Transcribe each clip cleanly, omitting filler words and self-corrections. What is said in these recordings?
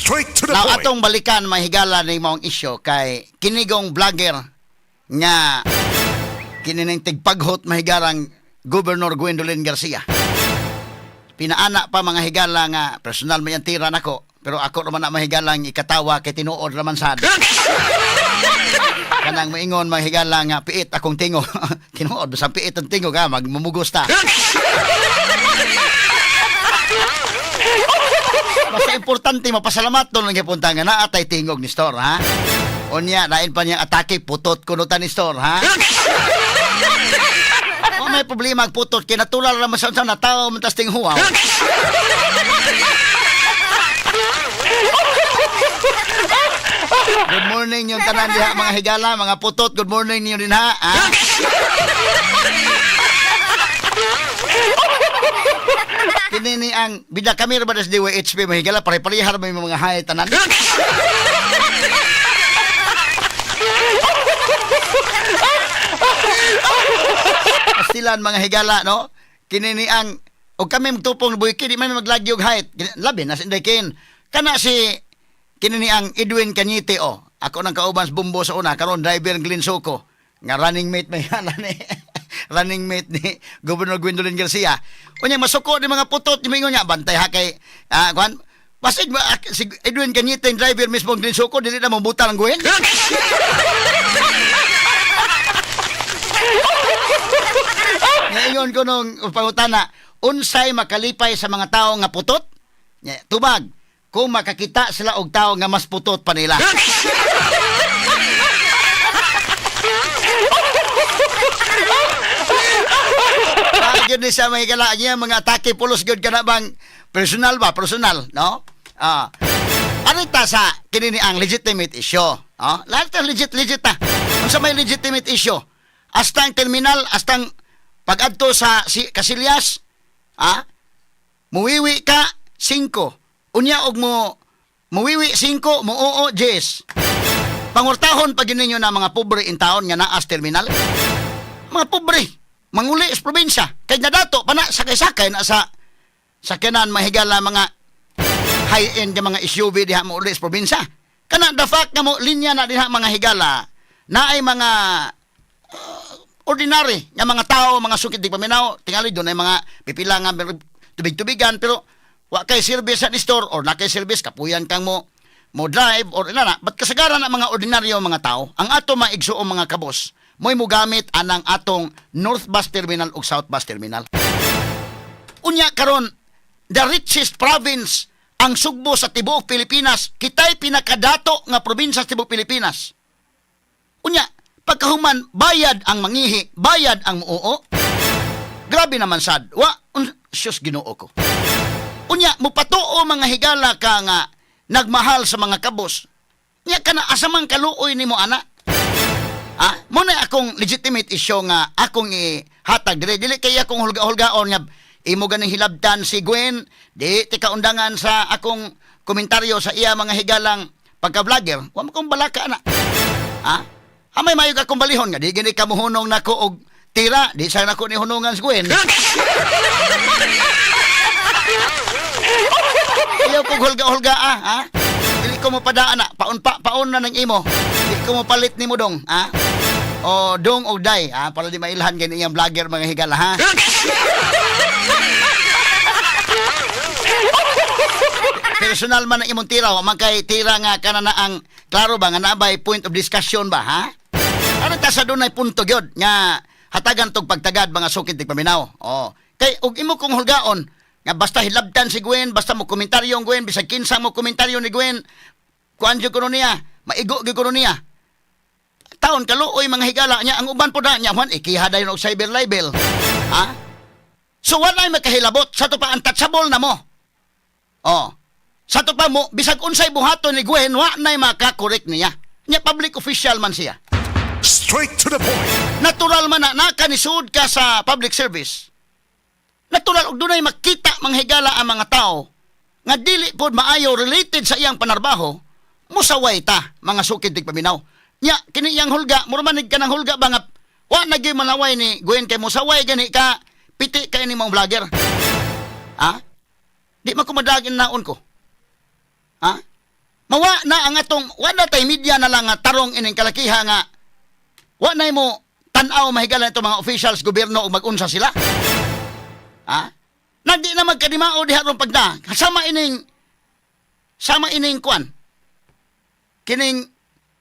Straight to the Now, point. Atong balikan, mahigala, ni maong isyo kay kinigong vlogger nga kinining tigpaghot, mahigalang Governor Gwendolyn Garcia. Pinaana pa, mga higala, nga personal may tira nako, pero ako naman na, mahigalang, ikatawa kay tinuod raman sad. Kanang moingon, mga higala, nga piit akong tingo. Tinuod basta piit ang tingo ka magmumugos ta. Basta importante mapasalamat to lang gipunta nga naa tay tingog ni store, ha. Unya lain pa niyang atake, putot kuno ta ni store, ha. O may problema ang putot kay natural ra man sa natawo man tas tinghuaw. Good morning yung tanan diha, mga higala, mga putot. Good morning niyo din ha. Ha? Kini ni ang bida kami ra ba sa DYHP, mga higala, pare-parehar may mga hay tanan. Pastilan, mga higala, no? Kini ni ang og kami magtupong buhi di man maglagi og height. Labi na si Inday Ken. Kana si kini ni ang Edwin Cañete, oh. Ako nang kauban sa Bumbo sa una, karon driver Glenn Soco nga running mate may ni running mate ni Governor Gwendolyn Garcia. Unya masuko ni mga putot ni mingon niya bantay ha kay kuan basig ba si Edwin Cañete ang driver mismo ng Glenn Soco dili na mabuta ang Gwen. Ngayon ko nung pangutana, unsay makalipay sa mga tao nga putot? Nya, tubag, kung makakita sila og tao nga mas putot pa nila. Gyud ni sa mga higala niya mga atake pulos gyud kana bang personal ba, personal, no? Ah. Ano ta sa kini ni ang legitimate issue? No? Lahat ta legit legit ta. Unsa may legitimate issue? Hasta ang terminal, hasta ang pag-adto sa si Kasilyas, ah, muwiwi ka 5. Unya og mo muwiwi 5, muoo 10. Pangurtahon pa gyud ninyo na mga pobre in taon nga naas terminal. Mga pobre, manguli sa probinsya. Kay nadato pa na sakay-sakay na sa sakyanan, mahigala, mga high-end nga mga SUV diha mo uli sa probinsya. Kana the fact nga mo linya na diha, mga higala, na ay mga ordinary nga mga tao, mga sukit di paminaw, tingali doon ay mga pipila nga tubig-tubigan, pero wa kay service sa store or na kay service kapuyan kang mo mo drive or ina na, but kasagaran ang mga ordinaryo mga tao ang ato maigsuong mga kabos mo'y mogamit anang atong North Bus Terminal ug South Bus Terminal. Unya karon, the richest province ang Sugbo sa tibuok Pilipinas. Kitay pinakadato nga probinsya sa tibuok Pilipinas. Unya, pagkahuman, bayad ang mangihi, bayad ang muoo. Grabe naman sad. Wa, sus, Ginoo ko. Unya, mupatuo, mga higala, ka nga nagmahal sa mga kabos. Nya kana asa man kaluoy nimo ana? Ah, mo na akong legitimate issue nga akong ihatag dire, dili kay akong hulga-hulgaon nga imo ganing hilabtan si Gwen, di ti kaundangan sa akong komentaryo sa iya, mga higalang pagka-vlogger. Wa man kong balaka ana. Ah? Amay mayo akong balihon nga di gani ka mohunong nako og tira, di sa nako ni hunungan si Gwen. Ayaw kong hulga-hulga ah, ha? Dili ko mo padaan na, paun pa, paun na ng imo. Dili ko mo palit nimo dong, ha? O dong og day, ha? Para di mailhan gani iyang vlogger, mga higala, ha? Personal man ang imong tira, wa man kay tira nga kana na ang klaro ba nga naabay point of discussion ba, ha? Ano ta sa dunay punto gyud nga hatagan tog pagtagad, mga sukit tigpaminaw. Oh. Kay og imo kong hulgaon nga basta hilabtan si Gwen, basta mo komentaryo ang Gwen, bisag kinsa mo komentaryo ni Gwen, kuan jud kuno niya, maigo gyud kuno niya. Taon kaluoy, mga higala, niya ang uban po na niya Juan ikiha dayon og cyber libel. Ha? So walay makahilabot sa to pa untouchable na mo. Oh. Sa to pa mo bisag unsay buhaton ni Gwen, wa nay makakorek niya. Nya public official man siya. Straight to the point. Natural man na nakanisud ka sa public service. Natural og dunay makita, mga higala, ang mga tao nga dili pod maayo related sa iyang panarbaho, musaway ta, mga sukid tigpaminaw. Nya kini iyang hulga, mura man ka ng hulga ba nga wa na gyud manaway ni Gwen kay musaway gani ka, piti kay ni mong vlogger. Ha? Di man ko madagin naon ko. Ha? Mawa na ang atong wala tay media na lang nga tarong ining kalakiha nga wa na mo tan-aw, mahigala, itong mga officials gobyerno ug mag-unsa sila. Ha? Na di na magkadimao diha ron pagda. Sama ining kuan. Kining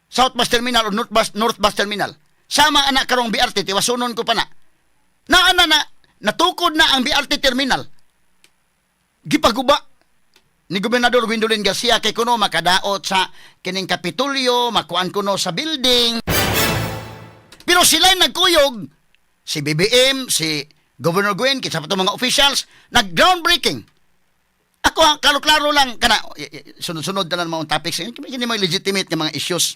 South Bus Terminal o North Bus Terminal. Sama ana karong BRT, tiwasunon ko pa na. Na ana na natukod na ang BRT terminal. Gipaguba ni Gobernador Gwendolyn Garcia kay kuno makadaot sa kining Kapitolyo, makuan kuno sa building. Pero sila nagkuyog, si BBM, si Governor Gwen, kinsa pa mga officials, nag groundbreaking. Ako, ha, klaro-klaro lang kana sunod-sunod na lang mga topics. Kini mga legitimate nga mga issues.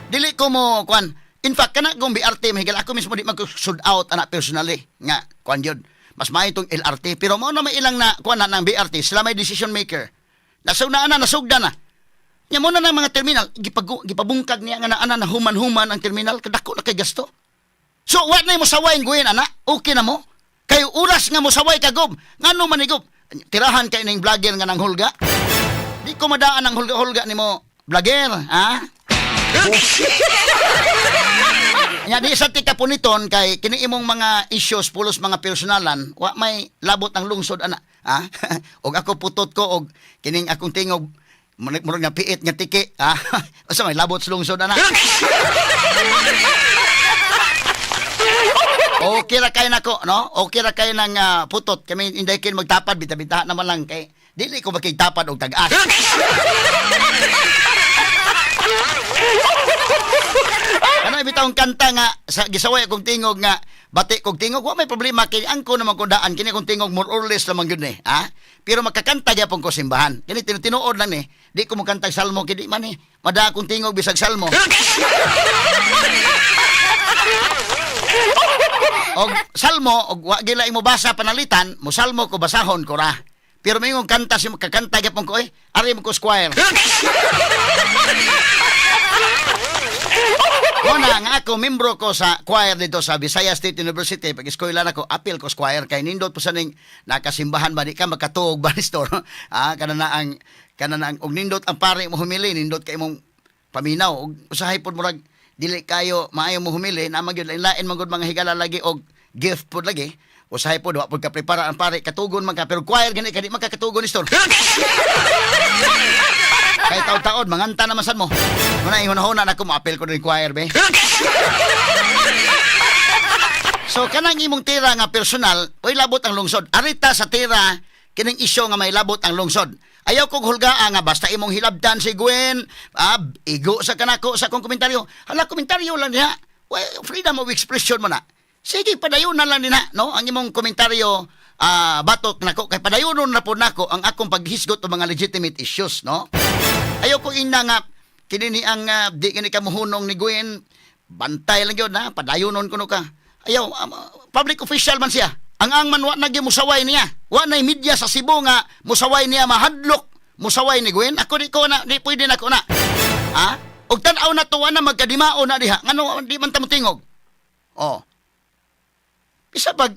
Dili ko mo kuan. In fact, kana kung BRT mahigala ako mismo di mag sold out ana personally nga kuan yun. Mas maayo tong LRT pero mao na may ilang na kuan na ng BRT, sila may decision maker. Nasugna na, nasugda na. Nya mo na ng mga terminal gipabungkag niya nga na ana na human-human ang terminal, kadako na kay gasto. So wa na mo saway Gwen ana, okay na mo. Kay oras nga mo saway ka, Gob, ngano man ni Gob? Tirahan kay ning vlogger nga nang hulga. Di ko madaan ang hulga-hulga nimo, vlogger, ha? Nya di sa tika puniton kay kini imong mga issues pulos mga personalan, wa may labot ang lungsod ana, ha? Og ako putot ko og kining akong tingog murag murag nga piit nga tiki, ha? Asa may labot sa lungsod ana? Okay ra kay nako, no? Okay ra kay nang putot kami inday kin magtapad, bita-bita naman lang kay dili ko makigtapad og tag-as. Ano bitawng kanta nga sa gisaway akong tingog nga bati kog tingog, wa may problema kay angko naman ko daan kini akong tingog, more or less naman gyud ni, ha? Pero makakanta gyapon ko simbahan kini, tinuod lang ni, di ko mokantag salmo kay di man ni mada akong tingog bisag salmo. Og salmo og wa gila imo basa panalitan mo salmo ko, basahon ko ra. Pero may kanta si makakanta gyapon ko eh, ari mo ko squire. Muna nga ako, membro ko sa choir dito sa Visayas State University. Pag eskwela nako, apil ko sa choir. Kay nindot po sa ning nakasimbahan ba, di ka makatuog ba ni store. Ah, kana na ang, og nindot ang pare mo humili, nindot kay imong paminaw. Og usahay pod murag, dili kayo maayo mo humili, na magyud lain-lain man gud mga higala lagi og gift pod lagi. Usahay pod, wa pod ka prepara ang pare, katugon man ka. Pero choir gani ka, di man ka katugon ni store. Kay taon-taon, manganta naman sad mo. Muna, ihuna-huna na ko, maapil ko din choir, be. So, kanang imong tira nga personal, oy labot ang lungsod. Arita sa tira, kining isyo nga may labot ang lungsod. Ayaw kong hulgaa nga basta imong hilabtan si Gwen, ah, igo sa kanako sa akong komentaryo. Hala, komentaryo lang niya. Well, freedom of expression mo na. Sige, padayon na lang nina, no? Ang imong komentaryo, batok nako kay padayonon na po nako ang akong paghisgot og mga legitimate issues, no? Ayaw ko ina nga kini ni ang di kini ka muhunong ni Gwen, bantay lang yun ha, padayonon kuno ka. Ayaw, public official man siya. Ang man wa na gyud musaway niya. Wa nay media sa Cebu nga musaway niya, mahadlok musaway ni Gwen. Ako di ko na, di pwede na ko na. Ha? Og tan-aw na to, wa na magkadimao na diha. Ngano di man ta motingog? Oh. Bisa pag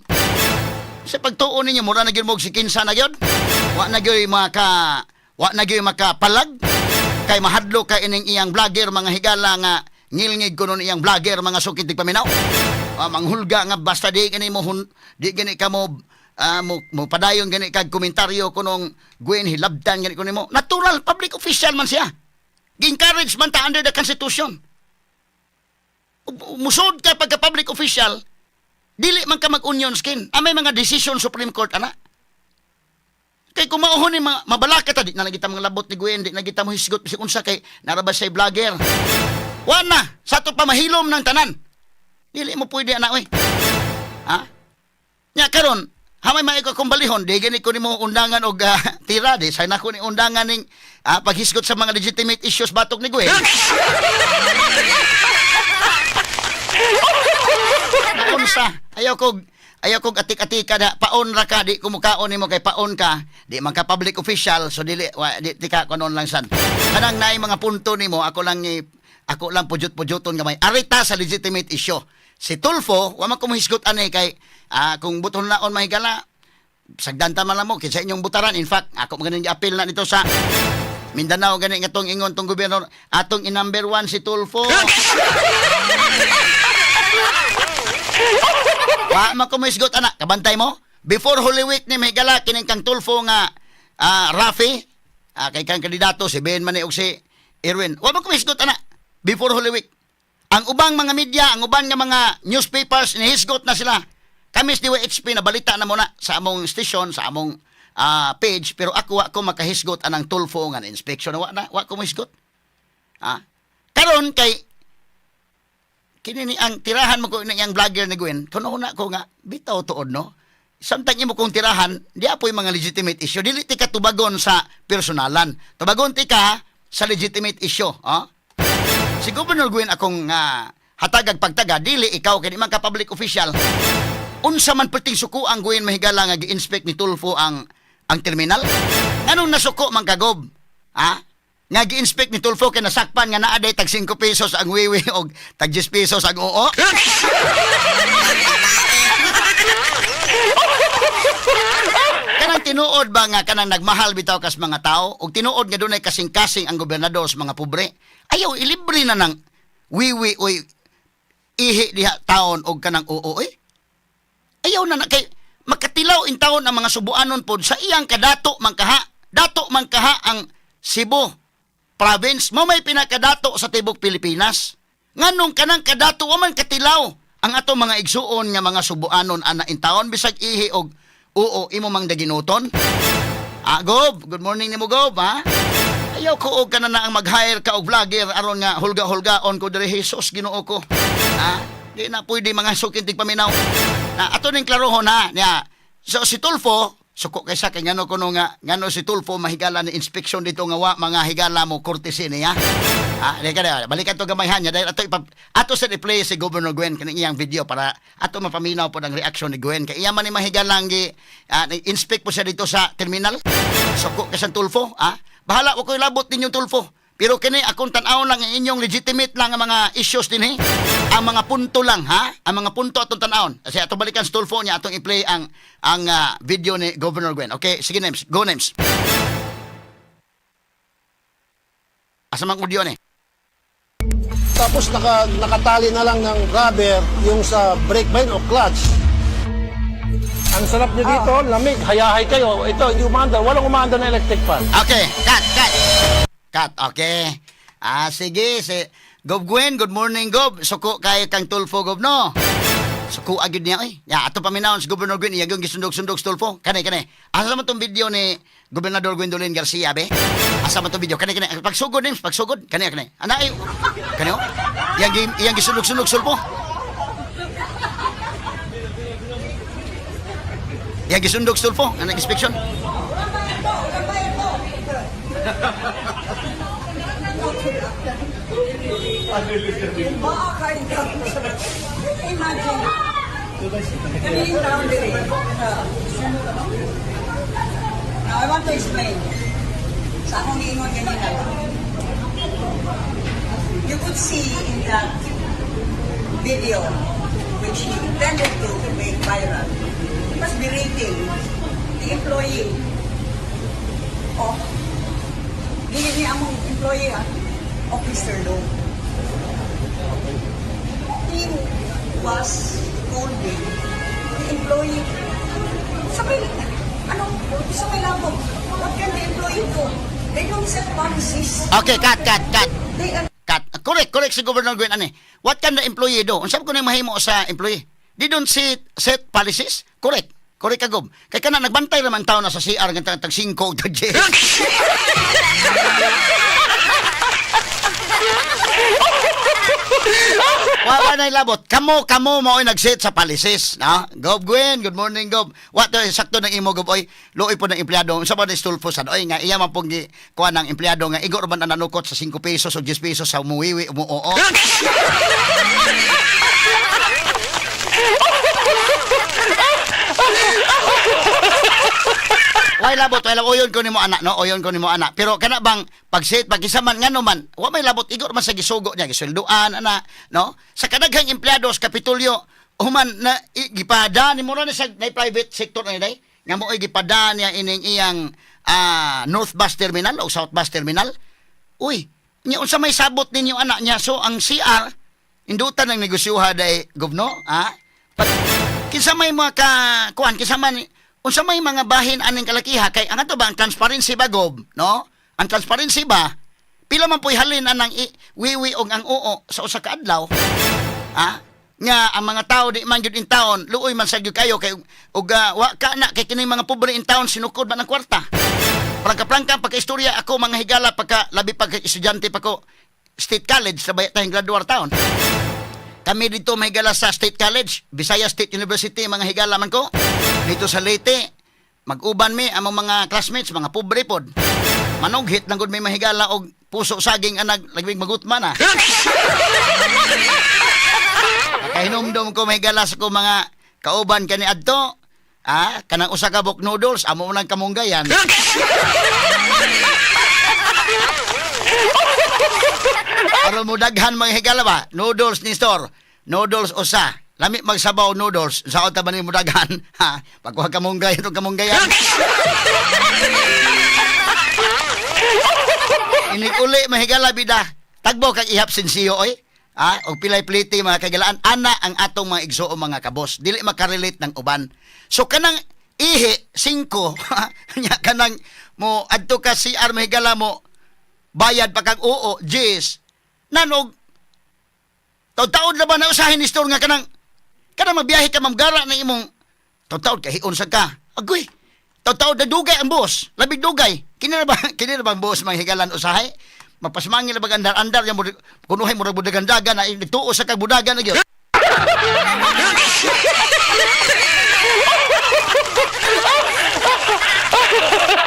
sa pagtuon ninyo, mura na gyud mo si kinsa na gyud. Wa na gyud makapalag kay mahadlok kay ining iyang vlogger, mga higala, nga ngilngig kuno iyang vlogger, mga sukit paminaw. Manghulga nga basta di gani mo di gani ka mo mo padayon gani kag komentaryo kunong Gwen, hilabtan gani kuno mo. Natural, public official man siya. Gi-encourage man ta under the Constitution. Musod ka pagka public official, dili man ka mag-onion skin. Ah, may mga decision Supreme Court ana. Kay kung mauhon ni mga mabalaka ta, di na lang kita mga labot ni Gwen, di na kita mo hisgot bisag unsa kay naraba siya vlogger. Wa na, sa ato pa mahilom ng tanan. Dili mo pwede ana oy. Ha? Nya karon, hamay may ko akong balihon, di gani ko nimo undangan og tira di say nako ni undangan ning paghisgot sa mga legitimate issues batok ni Gwen. Naunsa, ayaw kog atik-atika na paon ra ka, di kumukaon nimo kay paon ka, di man ka public official, so dili wa, di, di ka kunon lang san. Kanang naay mga punto nimo, ako lang pujut-pujuton gamay. Arita sa legitimate issue. Si Tulfo, wa man ko mohisgot ani kay kung buton naon mahigala, sagdan ta man lang mo kinsa inyong butaran. In fact, ako maganing appeal na nito sa Mindanao gani nga tong ingon tong gobyerno atong i-number one si Tulfo. Wa man ko mohisgot ana, kabantay mo. Before Holy Week ni mahigala kining kang Tulfo nga Rafi, kay kang kandidato si Ben man ni og si Erwin. Wa man ko mohisgot ana before Holy Week. Ang ubang mga media, ang uban nga mga newspapers nihisgot na sila. Kami sa DYHP na balita na muna sa among station, sa among page, pero ako wa ko makahisgot anang Tulfo nga inspection, wa na wa ko mohisgot. Ah. Karon kay kini ni ang tirahan mo ko ni ang vlogger ni Gwen, kuno na ko nga bitaw tuod no. Samtang imo kong tirahan, di apoy mga legitimate issue. Dili ti ka tubagon sa personalan. Tubagon ti ka sa legitimate issue, ah? Si Governor Gwen akong hatagag pagtaga, dili ikaw kay di man ka public official. Unsa man perting suko ang Gwen mahigala nga gi-inspect ni Tulfo ang terminal? Anong nasuko man kagob? Ha? Nga gi-inspect ni Tulfo kay nasakpan nga naa day tag 5 pesos ang wiwi og tag 10 pesos ang oo. Kanang tinuod ba nga kanang nagmahal bitaw kas mga tao ug tinuod nga dunay kasing-kasing ang gobernador sa mga pobre? Ayaw ilibre na nang wiwi oy ihi diha taon og kanang oo oy. Ayaw na na kay makatilaw in taon ang mga Subuanon pod sa iyang kadato man kaha. Dato man kaha ang Cebu province mo, may pinakadato sa tibok Pilipinas. Nganong kanang kadato wa man katilaw ang ato mga igsuon nga mga Subuanon ana in taon bisag ihi og oo imo mang daginuton. Ah, Gob, good morning nimo Gob, ha? Ayaw ko og kana na ang mag-hire ka og vlogger aron nga hulga-hulgaon ko diri, Jesus Ginoo ko. Ha? Di na pwede mga sukin tig paminaw. Na ato ning klarohon ha niya. So si Tulfo suko kaysa kay ngano kuno nga ngano si Tulfo mahigala ni inspection dito nga wa mga higala mo courtesy niya. Ah, di ka na, balikan to gamayhan niya dahil ato ato sa i-play si Governor Gwen kaning iyang video para ato mapaminaw po ang reaction ni Gwen kay iya man ni mahigalang gi inspect po siya dito sa terminal. Suko kay sa Tulfo, ah. Bahala ko ko'y labot ninyong Tulfo. Pero kini akong tan-awon lang ang inyong legitimate lang ang mga issues dinhi. Ang mga punto lang ha, ang mga punto atong tan-awon. Kasi atong balikan sa Tulfo niya atong i-play ang video ni Governor Gwen. Okay, sige names, go names. Asa mang audio ni? Tapos nakatali na lang ng rubber yung sa brake ba yun o clutch. Ang sarap nyo dito, lamig, hayahay kayo. Ito, hindi umaandar. Walang umaandar na electric fan. Okay, cut, cut. Cut, okay. Ah, sige, si Gob Gwen, good morning Gob. Suko kay kang Tulfo Gob no. Suko agad niya oy. Ya, ato paminawon si Governor Gwen, iya gyud gisundog-sundog sa Tulfo. Kani kani. Asa man tong video ni Gobernador Gwendolyn Garcia be? Asa man tong video? Kani kani. Pagsugod names, pagsugod. Kani kani. Ana ay kani oh. Iyang gisundog-sundog sa Tulfo. Iyang gisundog sa Tulfo, ang inspection. Imagine, being down there. Now, I want to explain. Sa akong giingon ganina ba? You could see in that video, which he intended to make viral, he was berating the employee of, dili niya among employee ah, of Mr. Lowe. He was scolding the employee. Sa may, ano, sa may labog, what can the employee do? They don't set policies. Okay, cut, cut, cut. They are Cut. Correct, correct si Governor Gwen ani. What can the employee do? Unsa ko na mahimo sa employee? They don't set policies. Correct. Correct ka, Gob. Kay kana nagbantay raman tao na sa CR nga tag 5 og tag 10. Wala na ilabot. Kamo, kamo mao'y nag-set sa policies. No? Gob Gwen, good morning, Gob. What sakto ng imo, Gob? Oy, luoy po ng empleyado. Unsa ba ni Stulfo sad? Oy, nga iya man pong gi kuha ng empleyado nga igor man ang nanukot sa 5 pesos o 10 pesos sa umuwiwi, umuoo. Way labot, way labot. Uyon ko nimo anak, no? Uyon ko nimo anak. Pero kana bang pagsit pag-isa man ngano man, wa may labot igor man sa gisugo niya, gisweldoan ana, no? Sa kadaghang empleyado sa Kapitolyo, human na gipada ni mo na sa na private sector na day nga mo'y gipada niya ining iyang North Bus Terminal o South Bus Terminal. Uy, nya unsa may sabot ninyo anak niya? So ang CR indutan ng negosyuha day gobno, ha? Pat, kinsa may mga ka kuan, kinsa man unsa may mga bahin aning kalakiha kay ang ato ba ang transparency ba, gob, no? Ang transparency ba, pila man po'y halin anang wiwi og ang oo sa usa ka adlaw? Ha? Nga ang mga tao di man gyud in town, luoy man sa gyud kayo kay og wa ka na kay kini mga pobre in town sinukod man ang kwarta. Prangka-prangka ang pagkaistorya ako, mga higala, pagka labi pagka estudyante pa ko State College, sabay tayong graduar taon. Kami dito may higala sa State College, Visayas State University, mga higala man ko. Dito sa Leyte, mag-uban mi among mga classmates, mga pobre pod. Manughit lang gud may mahigala og puso saging anag lagwing magutman ah. Kahinumdum ko, mahigala, sa ko mga kauban kani adto. Ah, kanang usa ka bok noodles, amo nang kamunggayan. Aron mo daghan, mga higala ba? Noodles ni store. Noodles usa. Lami magsabaw noodles. Sa ta ba ni mo daghan? Ha? Pagkuha kamunggay itong kamunggayan. Inig uli, mahigala bida. Tagbo kag ihap sinsiyo oy. Ah, og pilay pliti, mga kagalaan ana ang atong mga igsuo, mga kabos. Dili makarelate ng uban. So kanang ihi 5 nya kanang mo adto ka CR, mahigala, mo bayad pa kag oo, jis. Nanog taud-taud na ba na usahin ni store nga kanang kanang magbiyahe ka, mamgara na imong taud-taud kahion sa ka. Agoy. Taud-taud na dugay ang boss. Labi dugay. Kini na ba kini na bang boss, mga higalan, usahay? Mapasmangil na bag andar-andar yang kunuhay murag budagan-dagan na nagtuo sa kag budagan na gyud.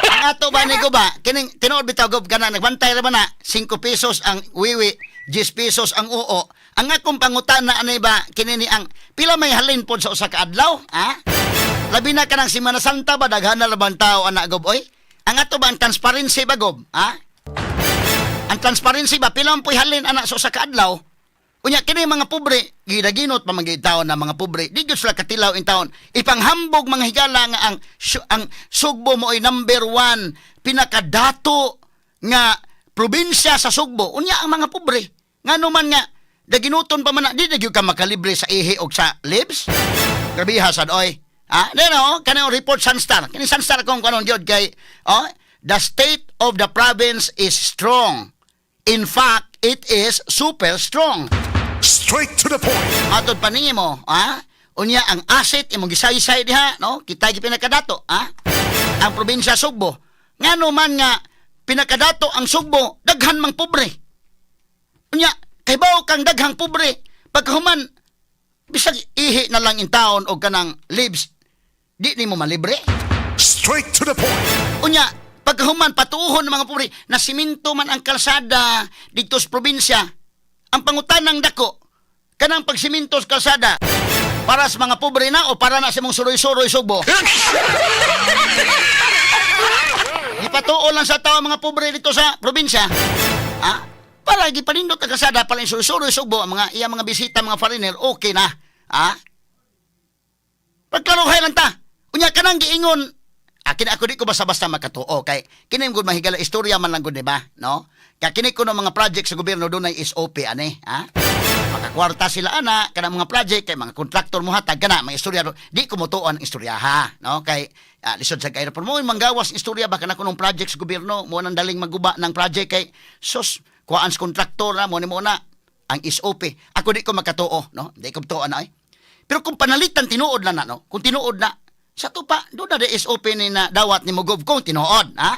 Ang ato ba ni ko ba kining tinuod bitaw gob kana nagbantay ra ba na 5 pesos ang wiwi, 10 pesos ang oo. Ang akong pangutana anay ba kini ni ang pila may halin pod sa usa ka adlaw, ha? Labi na kanang Semana Santa ba, daghan na labang tao ana gob oy. Ang ato ba ang transparency ba, gob, ha? Ang transparency ba, pila man po'y halin ana sa usa ka adlaw? Unya kini mga pobre, gidaginot pa man gyud taon na mga pobre. Di gyud sila katilaw in taon. Ipanghambog, mga higala, nga ang Sugbo mo ay number 1 pinakadato nga probinsya sa Sugbo. Unya ang mga pobre, ngano man nga daginuton pa man na, di na gyud ka makalibre sa ihi og sa libs. Grabe sad oy. Ah, di no, kanang report Sunstar. Kini Sunstar kung kanon gyud kay oh, the state of the province is strong. In fact, it is super strong. Straight to the point. Matod pa nimo, ha? Unya ang asset imong gisaysay diha, no? Kita gi pinakadato, ha? Ang probinsya Sugbo. Ngano man nga pinakadato ang Sugbo, daghan mang pobre. Unya, kay bawo kang daghang pobre, pagkahuman bisag ihi na lang in town o kanang libs, di nimo malibre. Straight to the point. Unya, pagkahuman patuhon ng mga pobre na siminto man ang kalsada dito sa probinsya. Ang pangutanang dako, kanang pagsiminto sa kalsada, para sa mga pobre na o para na sa mong suroy-suroy Sugbo? Ipatuo lang sa tao mga pobre dito sa probinsya. Ha? Para gipanindot ang kalsada para yung suroy-suroy Sugbo, ang mga iya mga bisita, mga foreigner, okay na. Ha? Pagklaruhay lang ta. Unya kanang giingon, akin ako di ko basta-basta makatuo kay kini gud, mahigala, istorya man lang gud, di ba, no? Kay kini kuno mga project sa gobyerno dunay SOP ani, ha? Makakwarta sila ana kanang mga project kay mga kontraktor mo hatag kana mga istorya, di ko motuon ang istorya ha, no? Kay lisod sa kay mo manggawas ang istorya ba kana kunong project sa gobyerno mo nang daling maguba ng project kay sus kuhaan sa kontraktor na mo ni mo na ang SOP. Ako di ko makatuo, no? Di ko tuo na ay. Pero kung panalitan tinuod na na, no? Kung tinuod na, sa tupa, doon na the SOP ni na dawat ni Mugob kung tinuod, ha?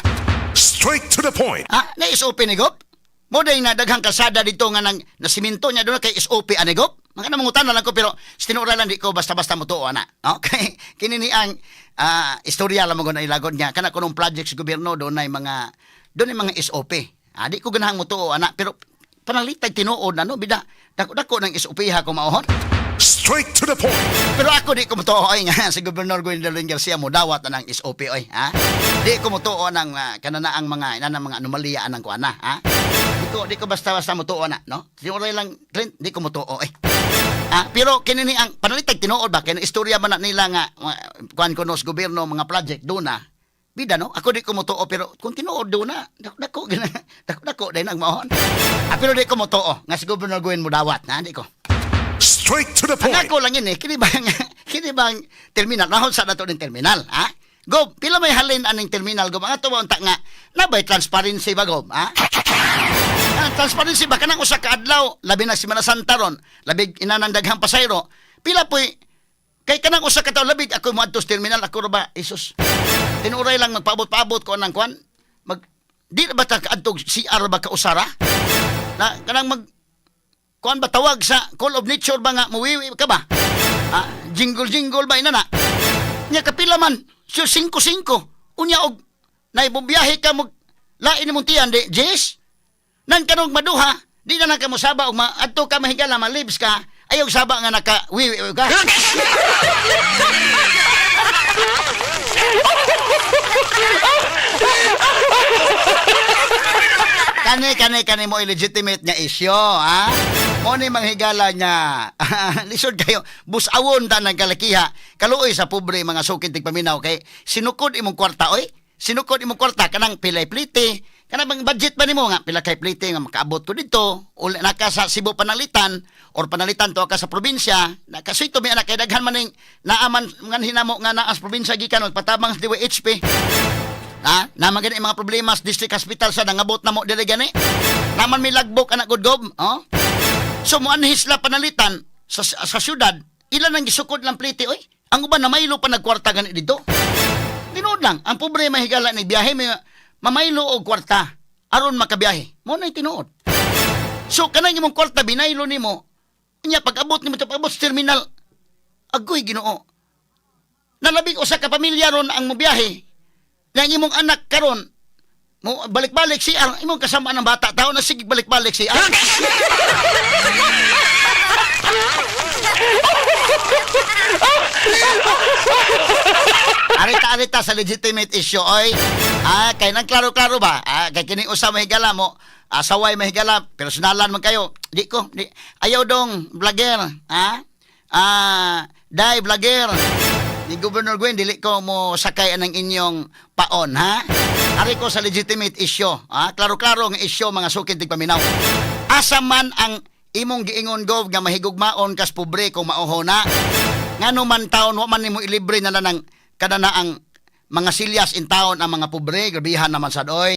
Straight to the point. Ha? Na SOP ni Gob? Mo day na daghang kalsada dito nga nang nasiminto niya doon kay SOP ani Gob? Mga namangutan na lang ko pero sa tinuod lang di ko basta-basta motuo ana. Okay? Kini ni ang istorya lang mo na ilagod niya kana kunong project sa gobyerno doon ay mga SOP. Ah, di ko ganahang motuo ana pero panalitag tinuod na no bida dako-dako ng SOP ha kung maohon. Straight to the point. Pero ako di ko motuo oy nga si Gobernador Gwendolyn Garcia mo dawat na ng SOP oy, ha. Di ko motuo ng kanana ang mga inana mga anomalya anang kuana, ha. Di ko basta-basta motuo na, no? Siguro lang Clint, di ko motuo eh. Ah, pero kini ni ang panalitag tinuod ba kay istorya man na nila nga kuan kuno sa gobyerno mga project do na. Bida, no? Ako di ko motuo, pero kung tinuod do na, dako dako gina, dako dako din ang maon. Ah, pero di ko motuo nga si Governor Gwen mo dawat na, di ko. Straight to the Ang point. ako lang yun eh, kini bang terminal, nahon sa nato ning terminal, ha? Gob, pila may halin aning terminal, Gob? Ang ato ba unta nga, nabay transparency ba, Gob, ha? Ah, transparency ba kanang usa ka adlaw, labi na Semana Santa ron, labi inanang daghang pasayro, pila po'y kay kanang usa ka tawo labi ako moadto sa terminal, ako ra ba, Isus. Tinuray lang magpaabot-paabot ko anang kwan. Mag di na ba ta kaadtog CR ba ka usara? Na kanang mag kuan ba, tawag sa call of nature ba nga muwiwi ka ba? Ah, jingle jingle ba ina na? Nya kapila man, so 5-5. Unya og naibubiyahe ka mo lain imong tiyan di, Jess? Nan kanong maduha, di na lang ka mosaba og adto ka mahigala malibs ka, ayaw saba nga naka wiwi ka. Kani kani kani mo illegitimate nga isyo, ha? Mo ni manghigala niya. Lisod kayo busawon ta ng kalakiha. Kaluoy sa pobre, mga sukid tigpaminaw, kay sinukod imong kwarta oy. Sinukod imong kwarta kanang pilay plite. Kanang bang budget ba nimo nga pila kay plite nga makaabot ko dito? Uli naka sa Cebu panalitan or panalitan to ka sa probinsya. Nakasito mi anak kay daghan man ning naaman nga hinamo nga naa sa probinsya gikan og patabang sa DWHP. Ha? Naman gani mga problema sa district hospital sa nangabot na mo dili gani. Naman may lagbok anak gudgob, oh? So moanhis la panalitan sa syudad, ilan ang gisukod lang plite oy? Ang uban na maylo pa nagkwarta gani dito. Tinuod lang, ang pobre mahigala ni biyahe may mamaylo og kwarta aron makabiyahe. Mo na tinuod. So kanang imong kwarta binaylo nimo, nya pag-abot nimo to pag-abot sa terminal, agoy Ginoo. Nalabig usa ka pamilya ron ang mobiyahe. Nga ang imong anak karon mo balik-balik siya, imong kasama ng bata tao na sige balik-balik siya. Arita arita sa legitimate issue oy. Ah, kay nang klaro-klaro ba? Ah, kay kini usa mahigala mo, saway mahigala, personalan man kayo. Di ko, di, ayaw dong vlogger, ha? Ah, dai vlogger. Ni Governor Gwen, dili ko mo sakay anang inyong paon, ha? Ari ko sa legitimate issue, ha? Klaro-klaro ang issue, mga sukid tigpaminaw. Asa man ang imong giingon, Gov, nga mahigugmaon kas pobre kung maoho na? Ngano man taon wa man nimo ilibre na lang ng kada na ang mga silyas in taon ang mga pobre, grabihan naman sad oy.